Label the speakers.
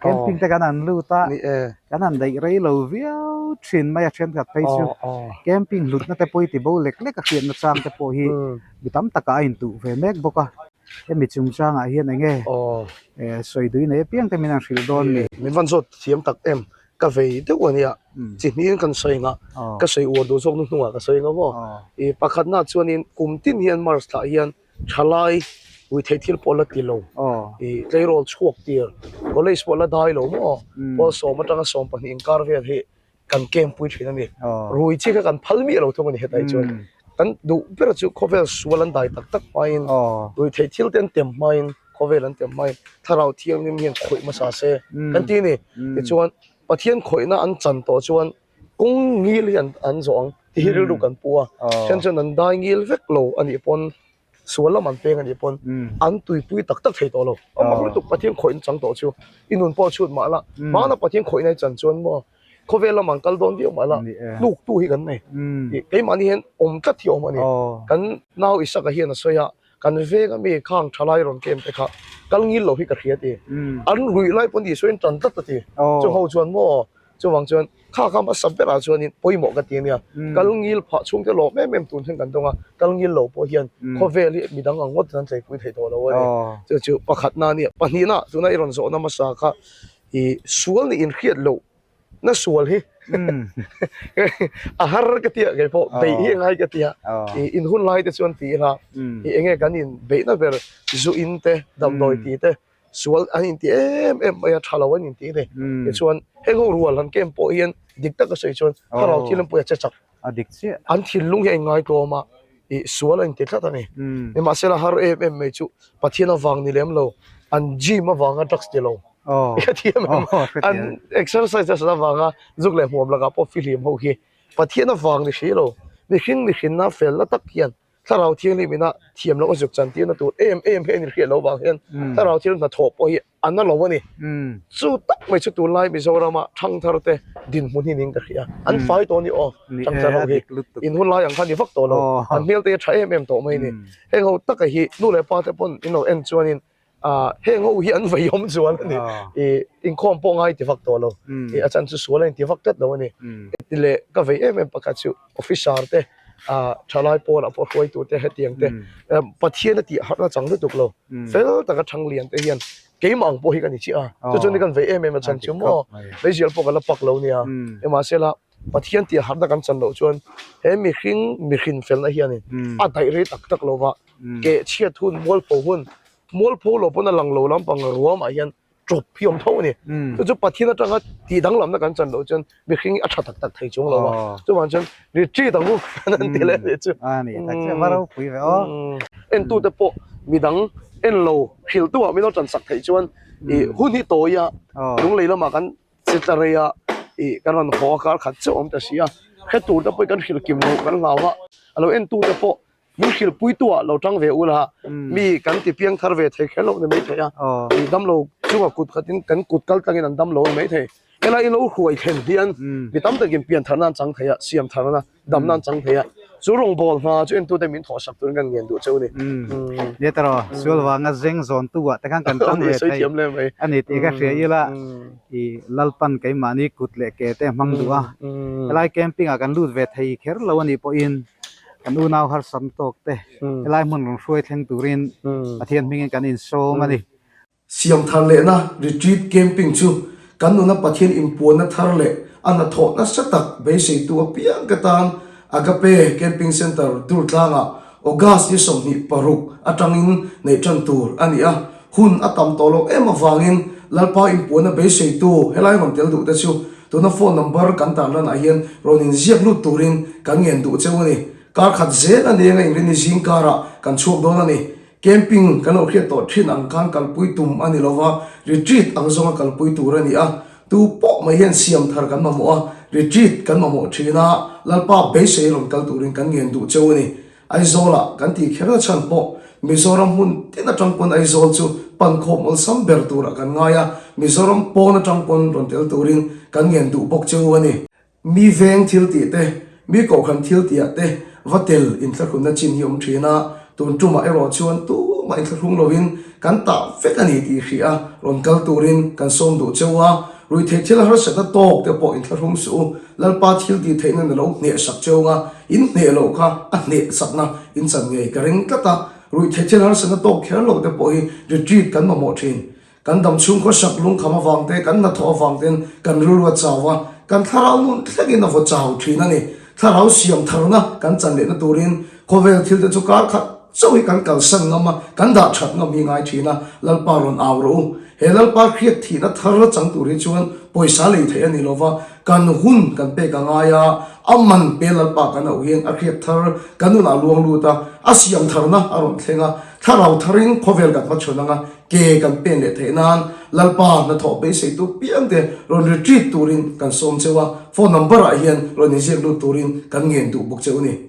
Speaker 1: Camping te kan han lut a, kan han daih rei lo viau thin mai a thenkhat phei chu camping hlutna te pawh hi ti bo lek lek a hriatna chang te pawh hi mi tam takah a intuh ve mek bawk a. Hemi chungchangah hian eng nge sawi dui nei apiang te min han hrilh dawn ni?
Speaker 2: Min van zawt thiam tak em? Ka vei deuh a nia, chi hnihin kan sawi nghah, ka sawi uar duh zawk nu hnungah ka sawi ngawt maw? Pakhatna chuanin kum tin hian March thlah hian Thalai ruihtheih thil pawh la ti lo, ih tleirawl chhuak tir, college pawh la dai lo maw, Pawlsawm atanga 12 inkar vel hi kan camp pui thin a ni. Rui chi kha kan phal miah lo thung a ni hetlai chuan. Kan duh ber chu khawvel sual an dai tak tak hmain, ruihtheih thil te an tem hmain, khawvel an tem hmain thlarau thianghlim hian khawih hmasa se kan ti a ni. Tichuan Pathian khawihna an chan tawh chuan Kawng ngil hi an zawh ang tih hi rilru kan pu a, then chuan an dai ngil vek lo a nih pawn sual lam an peng a nih pawn an tuipui tak tak thei tawh lo. A mak lutuk Pathian khawih in chang tawh chu i nun pawh chhut mah la, hmana Pathian khawih in a chan chuan maw khawvel lam an kal dawn viau mah la tluk tu hi kan nei. Keimahni hian awm tlat hi a awm a ni. Kan nau Isaka hian a sawi a, kan veng ami khang thalai rawn kem te kha kal ngil lo hi ka hria ti. An ruih lai pawn Isua in tan tlat a ti. Chu ho chuan maw Chuvang chuan kha kha hmasa berah chuanin pawimawh ka ti ania, kal ngil phah chhungte lawm em em tun hian kan dawng a, kal ngil lo pawh hian khawvel hi midang ang ngawt an tleipui thei tawh lo a ni. Chu chu pakhatna a nia. Pahnihna tuna i rawn zawhna hmasa kha i sual nih inhriat loh na sual hi a har ka tia kei pawh beih hi a ngai ka tia. I inhun lai te chuan ti ila i enge kan inbeihna ber zu in te damdawi ti te sual an inti em em mai a, tha lo an inti a ni. Tichuan heng ho rual han kem pawh hian dik taka sawi chuan thlarau thil an pawh hi a che chak.
Speaker 1: A dik chiah.
Speaker 2: An thinlung hi a inngaitawm a, ih sual an inti tlat a ni. Nimahsela har em em mai chu Pathian avang ni lem lo, an gym avanga drugs ti lo. Ka thiam em? An exercise nasa avanga zuk leh hmuam lakah pawh fihlim ho hi Pathian avang ni hri lo, mihring mihrinna felna tak hian Thlarau Thianghlim ina thiam loh a zuk chan tirna tur em em hi a inhriat loh vang hian Thlarau Thianghlim hnathawh pawh hi a na lo a ni. Chu tak mai chu tunlai Mizorama thangthar te dinhmun hi niin ka hria. An fai tawh a ni aw, thangthar ho hi in hun lai ang kha a ni vak tawh lo, an hmel te hi a tha em em tawh mai a ni. Heng ho taka hi nu leh pa te pawn in lo en chuanin heng ho hi an vei awm chuan a ni. Ih inkhawm pawh ngai ti vak tawh lo, ih a chan chu sual a inti vak tlat lo a ni. Ti leh ka vei em em pakhat chu officer te thalai pawlah pawh hruaitu te hetiang te Pathian a tih harhna chang lutuk lo fel taka thang lian te hian keimah ang pawh hi ka ni chiah a, chu chuan kan vei em em a chan chu maw meizial pawh ka la pak lo nia, nimahsela Pathian tih harhna kan chan loh chuan he mihring mihrin felna hianin a daih rei tak tak lo va, keh chhiat hun, mualpho hun, mualpho lo pawn a lang lo lampang ruamah hian tawp hi awm tho a ni. Chu chu Pathian atanga tih danglamna kan chan loh chuan mihring hi a tha tak tak thei chung lo a, chuvang chuan retreat ang u kan han ti leh a nih chu.
Speaker 1: A ni tak chiah va ropui ve aw.
Speaker 2: Entute pawh midang en lo hrilhtu ah min lo tan sak theih chuan ih hun hi tawi a, lunglei lamah kan che tla rei a, ih kan rawn haw a kar khat chiah awm ta si a, hre tur te pawh hi kan hrilh kim loh kan hlau a, a lo entute pawh Min hrilhpuitu ah lo tang ve ula, mi kan ti piang thar ve thei kher loh ni mai thei a, i damlo chunga kut khatin kan kut kal tlangin an damlo a ni mai thei. Helai i lo hruai thlen hian mi tam takin pian tharna an chang thei a, siam tharna, damna an chang thei a, chu rawngbâwl hna chu entute min thawhsak turin kan ngen duh cheu a ni.
Speaker 1: Nia tawh, sual vanga zeng zawntu ah te khan kan tang ve thei a ni tih ka hria ila, i Lalpan keimahni kut leh ke te a hmang duh a, helai camping ah kan lut ve thei kher lo a nih pawhin, Kan unau harsam tawk te helai hmun rawn hruai thleng turin Pathian hmingin kan insawm a ni.
Speaker 2: Siam thar lehna retreat camping chu kan nuna Pathian inpuanna thar leh a hnathawh nasa tak beiseitu apiang ka tan Agape Camping Centre Durtlangah August ni 26 atangin neih tan tur a ni a, hun a tam tawh loh em avangin Lalpa inpuanna beiseitu helai rawn tel duh te chu Tuna phone number kan tarlanah hian rawn inziak lut turin kan ngen duh cheu a ni. Kar khat zel a nia inrinni zing karah kan chhuak dawn a ni. Camping kan lo hriat tawh thin ang khan kalpui tum a ni lova, retreat ang zawnga kalpui tur a ni a. Tu pawh mai hian siam thar kan mamawh a, retreat kan mamawh thin a, Lalpa beisei rawn kal turin kan ngen duh cheu a ni. Aizawlah kan tih kher na chhan pawh Mizoram hmun tin atang pawn Aizawl chu pan khawm awlsam ber turah kan ngai a, Mizoram pawn atang pawn rawn tel turin kan ngen duh bawk cheu a ni. Mi veng thil tih te, mi kohhran thil tihah te va tel inthlahrunna chin hi awm thin a. Tun tumah erawh chuan tumah inthlahrung lovin kan tah vek a ni tih hria a, rawn kal turin kan sawm duh cheu a. Ruihtheih thil harsatna tawk te pawh inthlahrung suh u. Lalpa thil tih theihna na lo hneh sak cheu anga in hneh loh kha a hneh sakna in chan ngei ka ring tlat a. Ruihtheih thil harsatna tawk kher lo te pawh hi retreat kan mamawh thin. Kan dam chhung khawsak lungkham avang te, kan hnathawh avang ten kan rilru a chau a, kan thlarau nun thlengin a vaw chau thin a ni. Thlarau siam tharna kan chan lehna turin khawvel thil te chu kar khat chauh hi kan kalsan ngam a, kan dah that ngam hi ngai thin a, Lalpa rawn au rawh u. He Lalpa hriat thihna thar chang tur hi chuan pawisa lei theih a ni lova, kan hun kan pek a ngai a, a man pe Lalpa kan auh hian a hriat thar kan nunah luang lut a, a siam tharna a rawn thleng a, thlarau tharin khawvel kan hmachhawn ang a, Ke kan pen leh theih nan Lalpa hnathawh beiseitu piangte rawn retreat turin kan sawm cheu a, phone number ah hian rawn inziak lut turin kan ngen duh bawk cheu a ni.